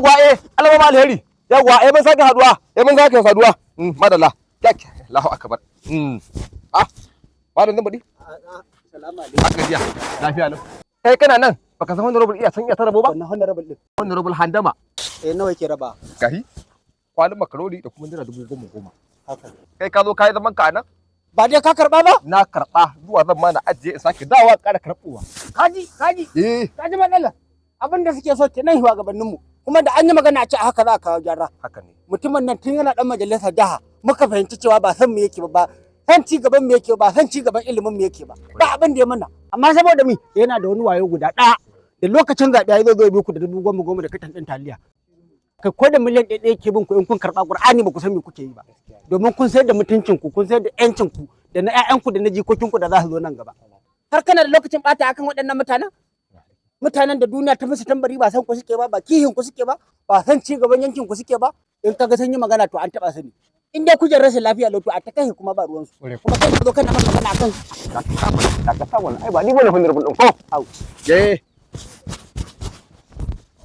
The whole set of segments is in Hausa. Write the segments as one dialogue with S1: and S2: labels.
S1: Yawwa, eh, Allah ba alheri. Yawwa, eh, mun sake haduwa. Eh, mun sake saduwa. Madalla. Kyak. Allahu akbar. Ah. Malam nan badi.
S2: Salamu alaikum.
S1: Haka jiya. Lafiya lau. Kai kana nan baka san honorable iya san iya ta rabo ba?
S2: Wannan honorable din.
S1: Honorable Handama.
S2: Eh, nawa yake raba?
S1: Gahi. Kwalin makaroni da kuma naira 10,000 10,000.
S2: Haka.
S1: Kai ka zo ka yi zaman ka a nan?
S2: Ba dai ka karba ba?
S1: Na karɓa, zuwa zan ma na ajiye in sake dawa ƙara karɓowa.
S2: Kaji, kaji.
S1: Eh.
S2: Kaji matsala. Abin da suke so kenan shugabannin mu. Kuma da an yi magana a ce a haka za a kawo gyara.
S1: Haka ne.
S2: Mutumin nan tun yana dan majalisar jiha muka fahimci cewa ba san mu yake ba, ba san ci gaban mu yake ba, san ci gaban ilimin mu yake ba. Ba abin da ya mana. Amma saboda mi yana da wani wayo guda ɗaya, da lokacin zaɓe ya zo zo bi ku da 10,000 10,000 da katan ɗin taliya. Kai, ko da miliyan 1 1 yake bin ku, in kun karɓa, Qur'ani ba ku san me kuke yi ba. Domin kun sayar da mutuncin ku, kun sayar da ƴancin ku, da na ƴaƴan ku, da na jikokin ku da za su zo nan gaba. Har kana da lokacin ɓata akan waɗannan mutanen? Mutanen da duniya ta musu tambari, ba san ku suke ba, ba kihin ku suke ba, ba san ci gaban yankin ku suke ba. In kaga sun yi magana, to an taɓa su ne. In dai kujerar rashin lafiya lau, to a ta kai kuma ba ruwansu. Kuma kai ka zo kana mana magana akan
S1: Ka sa wannan, ai ba ni bane honorable din ko?
S2: Au.
S1: Eh.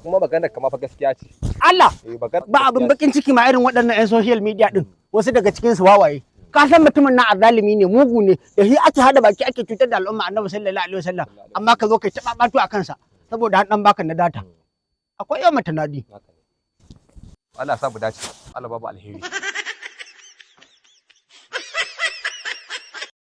S1: Kuma maganar kama fa gaskiya ce.
S2: Allah.
S1: Eh, magana.
S2: Ba abin bakin ciki ma irin waɗannan 'yan social media din, wasu daga cikin su wawaye. Ka san mutumin nan azalimi ne, mugu ne, da shi ake hada baki ake cutar da al'umma Annabi sallallahu alaihi wasallam, amma ka zo kai taɓa batu a kansa saboda an dan baka na data. Akwai yawan tanadi.
S1: Allah sa mu dace. Allah babu alheri.